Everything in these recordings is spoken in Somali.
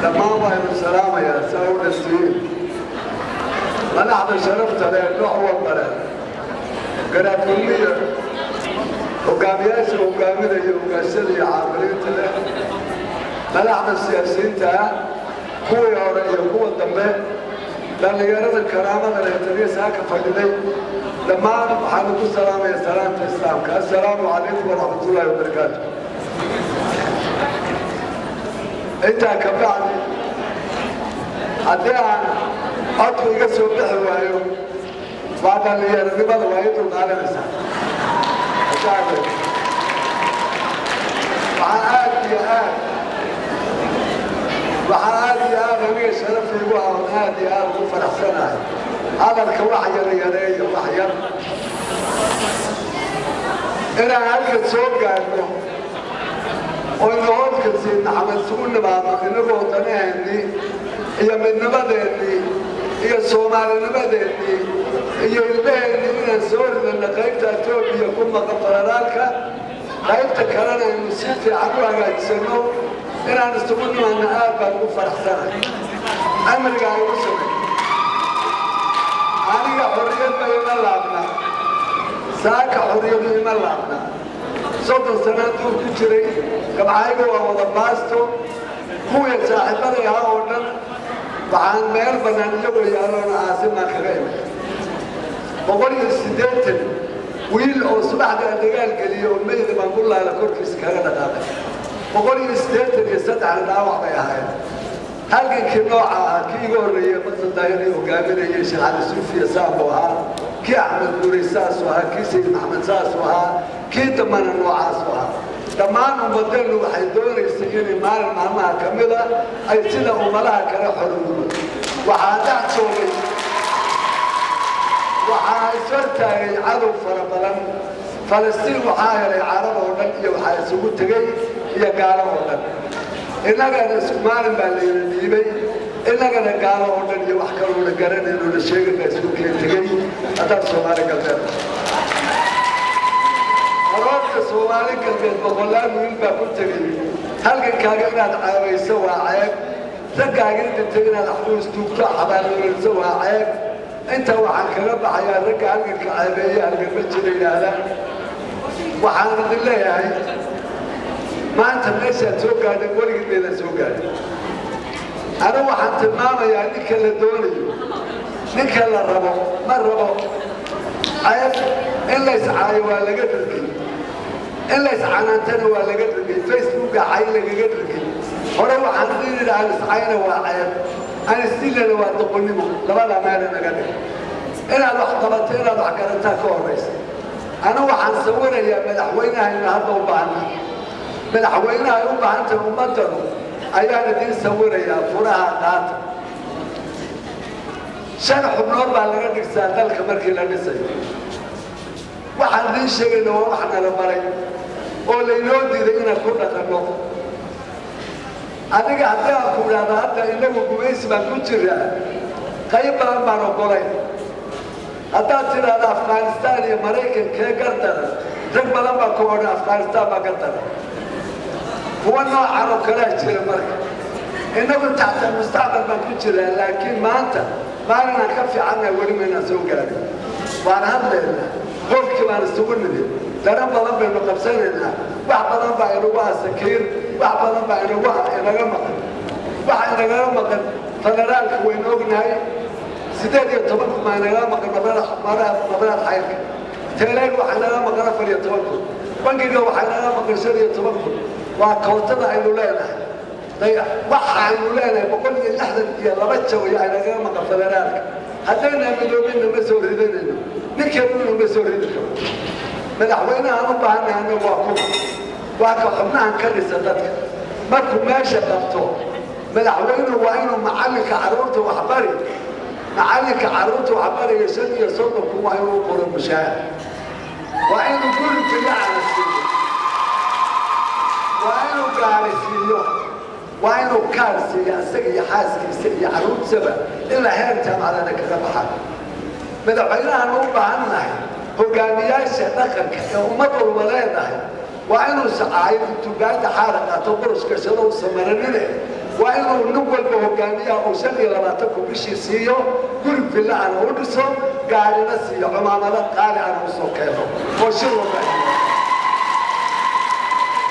Dhammaan waynu salaamayaa saa u dhasiin madaxda sharafta leh, nooc walba leh, Garaad Kulmiya, hogaamiyaasha hogaaminaya, hogaashada iyo caamiliinta leh, madaxda siyaasiyiinta ah, kuwii hore iyo kuwa dambe, dhallinyarada karaamada leh, taliya saaka fadhiday, dhammaan waxaanu ku salaamaya salaamta Islaamka: assalaamu calaykum waraxmatullaahi wabarakaatu. Intaa ka bacdi, haddii aan codku iga soo bixi waayo, waa dhallinyaronimada, waa ii dulqaadanaysaa. Waxaa aad iyo aad aniga sharaf iigu ah oon aad iyo aad ugu faraxsanahay, hadalka wax yar yareeyo, wax yar, inaan halkan soo gaadhno oo inoodka Sayid Maxamed isugu nimaadno, inagoo danaheennii iyo midnimadeennii iyo soomaalinimadeennii iyo ilmaheennii inaan soo ridano qaybta Etoobiya ku maqan federaalka, qaybta kalena aynu si fiican u hagaajisano, inaan isugu nimaadno, aad baan ugu faraxsanahay. Amrigaa igu samey, aniga xorriyad ba ima laabna, saaka xorriyadu ima laabna. 30 sanaan duur ku jiray, gabcayga waa wada baasto, kuwii saaxiibaday ahaa oo dhan waxaan meel bannaan iyagoo yaaloona aasin baan kaga imid. 180 wiil oo subaxda aan dagaal geliyo oo meyda baan ku laala korkiisa kaga dhaqaaqay. 183-na dhaawac bay ahaayeen. Halgankii nooca ahaa, kii iga horreeyey Maqsad Daayadii hogaaminayay, Sheekh Cali Suufiya saasuu ahaa, kii Axmed Guuray saasuu ahaa, kii Sayid Maxamed saasuu ahaa, kii dambana noocaasuu ahaa. Dhammaan ummadeennu waxay doonaysay inay maalin maalmaha ka mida ay sida ummadaha kale xorowdo. Waxaa dhex joogay, waxaa ishortaagay cadow fara badan. Falastiin waxaa helay carab oo dhan iyo waxaa isugu tegey iyo gaalo oo dhan. Innagana isku maalin baa layna dhiibay, innagana gaalo oo dhan iyo wax kaloona garanaynona sheegin baa isku keen tegey. Haddaan Soomaali Galbeed, aroorta Soomaali Galbeed boqolaal wiil baa ku tegey. Halgankaaga inaad caabayso waa ceeb, raggaaga dhintay inaad axuus tuugto, xabaaloolayso waa ceeb. Intaa waxaan kaga baxayaa, ragga halganka ceebeeye, halgan ma jira yidhaahdaan, waxaan idin leeyahay maanta meeshaad soo gaadhay weligid maydaan soo gaadhay. Anigu waxaan tilmaamayaa ninka la doonayo, ninka la rabo. Ma rabo ceeb. In layscaayo waa laga dhargay, in layscanaantana waa laga dhargay, Facebooka cay lagaga dhargay. Hore waxaan idin yidhi, aan iscayna waa ceeb, aan isdilana waa doqonnimo. Labadaa meela naga dhig. Inaad wax qabato, inaad wax garataa ka horraysa. Anigu waxaan sawirayaa madaxweynahayna hadda u baahana, madaxweynahay u baahantahay ummaddanu ayaan idiin sawirayaa. Furaha qaata. Shan xubnood baa laga dhigsaa dalka markii la dhisayo. Waxaan idiin sheegayna waa wax nala baray oo laynoo diiday inaan ku dhaqanno. Adiga haddii aan ku idhaahdo hadda innagu gumaysi baan ku jiraa, qayb badan baan ogolayn. Haddaad tidhaahdo Afghanistaan iyo Maraykan kee gardaran, rag badan baa ku odhan Afghanistaan baa gardaran. Kuwa noocan oo kalea jira. Marka innagu taxta mustacmal baan ku jiraa, laakiin maanta maalinaan ka fiicannahay weli maynaan soo gaarin. Waan hadlaynaa, qolkii baan isugu nimid, daran badan baynu qabsanaynaa, wax badan baa inagu asakiir, wax badan baa inagu inaga maqan. Waxa inagaga maqan federaalka waynu ognahay. 18,000 baa inagaga maqan mablaad xayrka teeleen. Waxaa inaga maqan 14,000. Bangiga waxaa inaga maqan 15,000. Waa kootada aynu leenahay. Waxa aynu leenahay 162 jawiyo aynagaga maqan federaalka. Haddaynaa midoobinna ma soo ridanayno, ninkeennuna ma soo ridi karo. Madaxweynahaan u baahannahay annagu waa kuma? Waa ka xubnahan ka dhisa dadka. Markuu meesha qabto madaxweynuhu, waa inuu macallinka carruurta waxbari, macallinka carruurta waxbaraya 35,000 waa inuu qoro mushaahar, waa inuu guri fiicana siiyo, waa inuu gaari siiyo, waa inuu kaar siiyo isaga iyo xaaskiisa iyo carruurtisaba ilaa heer jaamacadana kaga baxaan. Madaxweynahan u baahan nahay, hogaamiyaasha dhaqanka ee ummad walba leedahay, waa inuu sacaayo intuu gaanta xaara qaato, burush gashado, u samaranine, waa Waa inuu nin walba hogaamiyaha uu 25ku bishii siiyo, guri villa ana u dhiso, gaarina siiyo, cumaamado qaali ana usoo keeno oo shir walba.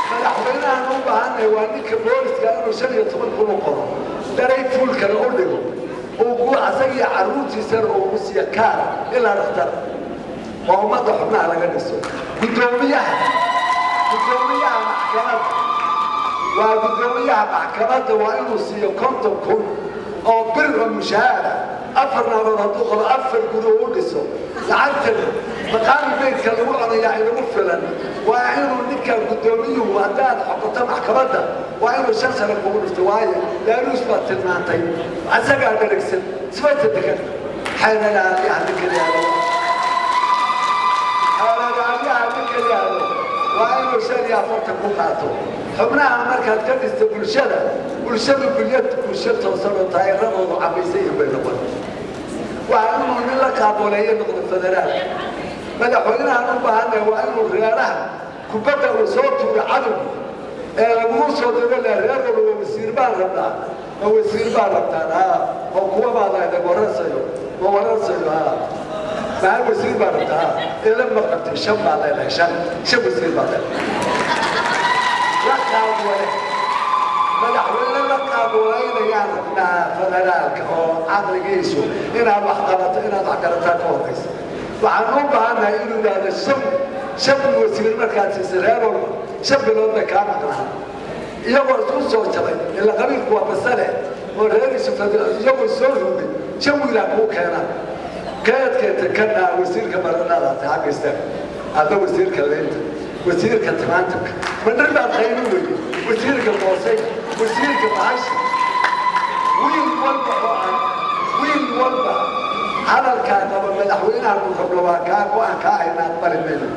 Madaxweynahan u baahannahay waa ninka booliska inuu 15,000 u qoro, daray fuulkana u dhigo, uu asagiyo carruurtiisana uu u siiyo kaar ilaa dhakhtar oo ummadda xubnaha laga dhiso. Guddoomiyaha maxkamadda waa guddoomiyaha maxkamadda waa inuu siiyo 50,000 oo bir oo mushaahara. Afar naagood hadduu qabo, afar guri u dhiso. Lacagtan maqaami beydka lagu conayaa inagu filan. Waa inuu ninka guddoomiyuhu, haddaad xoqoto maxkamadda, waa inuu 5 sano kugu dhifto, waayo laaluus baad tilmaantay, asagaa dharagsan sifayta degan. Xeelalaalyaha ninka yidhaahdo, xeelalaalyaha ninka yidhaahdo waa inuu 45 ku qaato. Xubnaha markaad ka dhisto bulshada, bulshadu bulyad bulsho toosan oo taageeradoodu cabaysan yihiin bay noqon. Waa inuu nin la qaaboleeyo noqdo federaalka. Madaxweynahan u baahannahay waa inuu reeraha kubadda uu soo tuuro cadowga ee lagugu soo diro le, reer walba waa wasiir baan rabnaa, ma wasiir baan rabtaan? Haa. Oo kuwa baad ahda waransayo, ma waransayo? Haa. Maxaa wasiir baan rabtaa? Haa. Ila ma qabtay, shan baa leedahay, shan wasiir baa leedahay. La qaabwale madaxweyne la qaabwalaynayaan rabnaa federaalka oo caqligiisu inaad wax qabato, inaad wax garataa ka horaysa. Waxaan u baahannahay inuu yidhaahdo shan wasiir markaad siisay reer walba, 5 bilood bay kaa maqnaa iyagoo isku soo jabay, ila qabiilku waa basale oo reeriisu iyagoo soo rugay, shan wiilaa kuu keena keedkeeta kana wasiirka baradhada xagga istaag, adna wasiirka leynta, wasiirka timaantimka, mandhir baad qaybi weyday, wasiirka boosay, wasiirka bahasha. Wiil walba oo aan wiil walba hadalkaa qaba madaxweynaha uu rabno waa kaa go-aan kaa ayna aqbali mayno.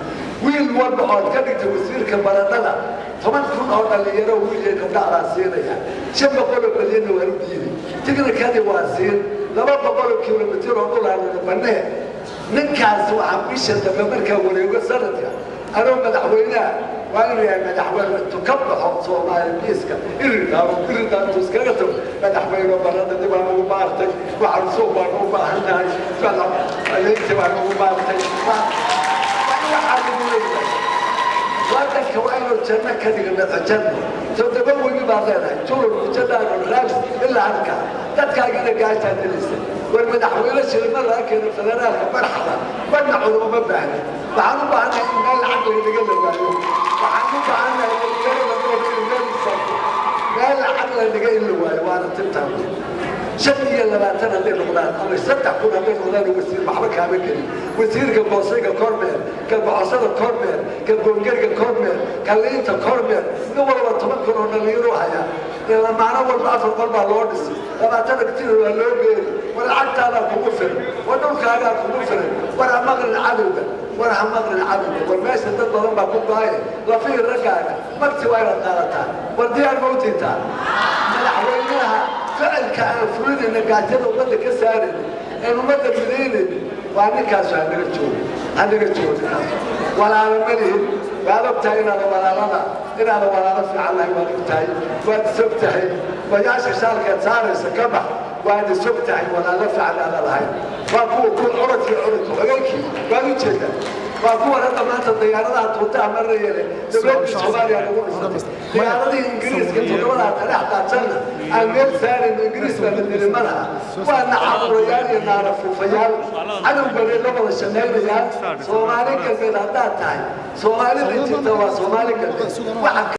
Wiil walba ood ka dhigta wasiirka baradhada, 10,000 oo dhallinyaro wiil iyo gabdha siinaya, 500 milyanna waan u dhiibi, tiknikadii waa siin, 200 kilomitir oo dhulaanuna banee. Ninkaas waxaa bisha dambe markaa wareego sanadka anoo madaxweynaha waa inuu yahay madaxweyne intuu ka baxo Soomaali biiska iridaaro iridaa intuu iskaga tago, madaxweyne baradhadii baan ugu maartay, waxaan suuq baan u baahannahay, leynti baan ugu maartay. Waxaa lagu leeyahay wadanka waa inuu janno ka dhigno. Janno toddoba webi baad leedahay, julul, mujadaano, raabs ilaa halkaa dadkaagina gaajaa dilaysa. War madaxweyne shilma laga keeno federaalka barxada badna culimo ma baahni. Waxaan u baahannahay in meel lacag laganaga la waayo. Waxaan u baahannahay dhalinyaro laga in meel istaagto, meel lacag la dhiga in la waayo. Waana tintaa 25 hadday noqdaan ama 3000 hadday noqdaan wasiir, waxba kaama gelin. Wasiirka boosayga kormeer, ka gocosada kormeer, ka goongerga kormeer, ka liinta kormeer. Nin walba 10,000 oo dhalinyaro haya, lamaano walba afar qol baa loo dhisi, 20 hektar waa loo beeri. War lacagtaadaa kugu filan, war dhulkaagaa kugu filan. War ha maqlin cadowga, war ha maqlin cadowga. War meesha dad badan baa ku baaye lafihii raggaaga magti waa inaad qaadataa. War diyaar ma u tiintaa madaxweynaha ficilka aan fulinayna, gaajada ummadda ka saarayna, aan ummadda midaynayna? Waa ninkaasu hanaga joogo, hanaga joogo ninkaas. Walaalo ma lihin, waad og tahay inaada walaalada, inaada walaalo fiican lahay, waad og tahay, waad isog tahay. Bayaasha shaalkeed saaraysa ka bax, waad isog tahay. Walaalo fiican aada lahayn waa kuwa kuwa curadkii curadka xogeenkii waad u jeedaa. Waa kuwan hadda maanta diyaaradaha tuutaha marinayeen dowladda Soomaaliya lagu dhisatay. Diyaaradihii Ingiriiska toddobadaa taleex daadsanna aan meel saarayno, Ingiriis baa la dili ma laha. Waa nacaburayaal iyo naara fuufayaal cadowganay la wada shaqaynayaan. Soomaali Galbeed haddaad tahay, Soomaalida jirta waa Soomaali Galbeed waxa.